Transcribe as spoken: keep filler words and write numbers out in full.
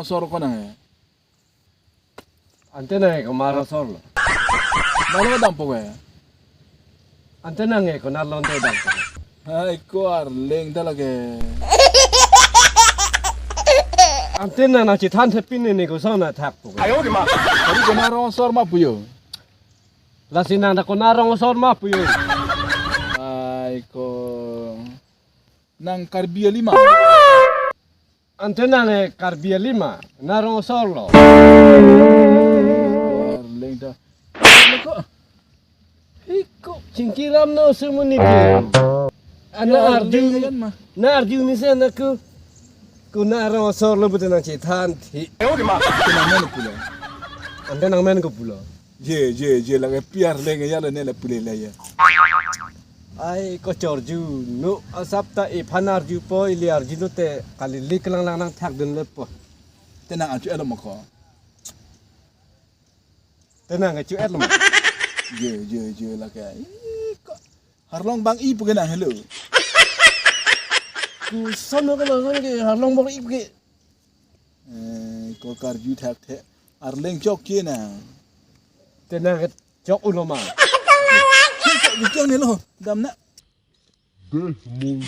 Sor ko nang he. Ante nang ke ko Arong Sor lo. Mane dampo ke? Ante nang ke ko Arlong te dampo. Hai ko Arleng ta lake. Ante nang nangchethan thepin ne ko sona thakpo ke. Tadi ko Arong Sor ma pu jo. Lasi nang ta ko Arong Sor ma pu jo. Hai ko. Nang Karbi alima. Ante nang ne Karbi alima, Arong Sor lo. Arleng ta. Ko. Iko, chingkiram no sumuni ke. Ana Ya, arju, Arleng kan ma. Na arju ni sen aku. Ko Arong Sor lo betul nangchethan thi. Ante nang men ko pulo. Ante nang men ko pulo. Je, je, je, lake pi Arleng ya lo ne la pule la ya. Ai ko chorju, no asap ta iphan arjupo, ili arju no te kali lik lang lang nang thak dun lepo. Te nang achu elo moko. Te nang achu elo moko. Je, je, je, lake. Ih, ko Arlong bang-i pu ke nang helo. Ku son ko bang son ke Arlong bang-i pu ke. Eh, ko karju thak the. Arleng chok ke na. Te nang ke chok ulo ma. Chok ne lo. Dam na. Deh mung.